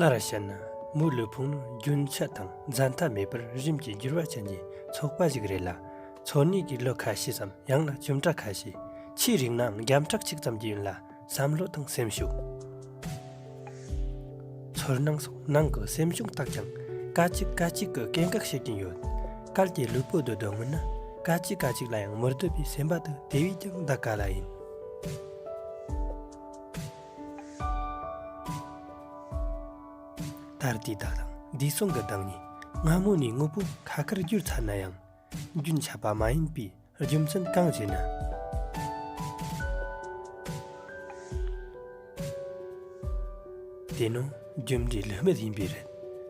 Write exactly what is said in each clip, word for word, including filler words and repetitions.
སླར་བཤད་ན་མོའི་ལུས་ཕུང་ནི་རྒྱུན་ཆད་དང་འཛད་མཐའ་མེད་པར་རིམ་གྱིས་འགྱུར་བ་ཅན་གྱི་ཚོགས་པ་ཞིག་རེད་ལ། འཚོ་གནས་ཀྱི་ལོ་ཁ་ཤས་སམ་ཡང་ན་བཅུ་ཕྲག་ཁ་ཤས། ཆེས་རིང་ནའང་བརྒྱ་ཕྲག་གཅིག་ཙམ་གྱི་ཡུན་ལ་བསམ་བློ་དང་སེམས་ཤུགས། ཚོར་སྣང་སོགས་ནང་གི་སེམས་བྱུང་རྟགས་ཀྱང་སྐད་ཅིག་སྐད་ཅིག་གིས་སྐྱེ་འགག་བྱེད་ཀྱིན་ཡོད། གལ་ཏེ་ལུས་པོ་འདི་སྡོད་མིན་ན་སྐད་ཅིག་སྐད་ཅིག་ལ་ཡང་མི་སྡོད་པའི་སེམས་པ་དེ་དེ་བས་ཀྱང་འདའ་ག་ལ་ཡིན། ད་ལྟའི་བདག་དང་འདས་སོང་གི་བདག་གཉིས་སྔ་མོ་ནས་དངོས་པོ་ཁ་ཁར་གྱུར་ཚར་ན་ཡང་རྒྱུན་ཆད་པ་མ་ཡིན་པའི་རྒྱུ་མཚན་གང་ཞེ་ན། དེ་ནི་རྒྱུ་འབྲས་ལྷད་མེད་ཡིན་པས་རེད།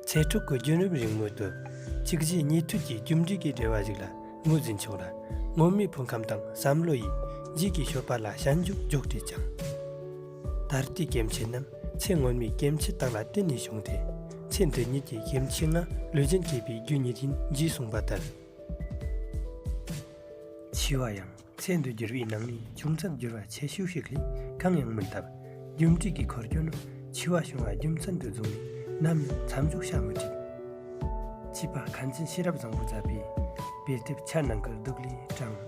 ཚེ་སྲོག་གི་རྒྱུན་རིང་མོ་དེ་གཅིག་རྗེས་གཉིས་མཐུད་ཀྱིས་རྒྱུ་འབྲས་ཀྱི་འབྲེལ་བ་ཞིག་ལ་ངོས་འཛིན་ཆོག་ལ། སྔོན་མའི་ཕུང་ཁམས་དང་བསམ་བློ་ཡིས་རྗེས་ཀྱི་སྤྱོད་པ་ལ་ཞན་འཇུག་འཇོག་བྲེད་ཅིང་། ད་ལྟའི་སྐྱེ་མཆེད་རྣམས་ཚེ་སྔོན་མའི་སྐྱེ་མཆེད་དག་ལ་བརྟེན་ནས་བྱུང་སྟེ། ཚེ་འདི་ཉིད་ཀྱི་སྐྱེ་མཆེད་ལྔ་ལུས་ཅན་སྐྱེད་པའི་རྒྱུ་ཉིད་ཡིན་ཞེས་གསུངས་པ་ལྟར། འཆི་བ་ཡང་ཚེ་འདི་འགྱུར་བའི་ནང་ནས་ཆུང་ཙག་འགྱུར་བ་ཆེ་ཤོས་ཤིག་ལས་གང་ཡང་མིན་སྟབས། རྒྱུ་འབྲས་ཀྱི་འཁོར་སྐྱོད་ནི་འཆི་བ་བྱུང་བ་རྒྱུ་མཚན་དུ་བཟུང་ནས་ནམ་ཡང་མཚམས་འཇོག་བྱ་མི་སྲིད། བྱིས་པ་མཁན་ཆེན་ཤེས་རབ་བཟང་པོས་མཛད་པའི་དཔེ་དེབ་འཆར་སྣང་གི་གདུགས་ལས་དྲངས།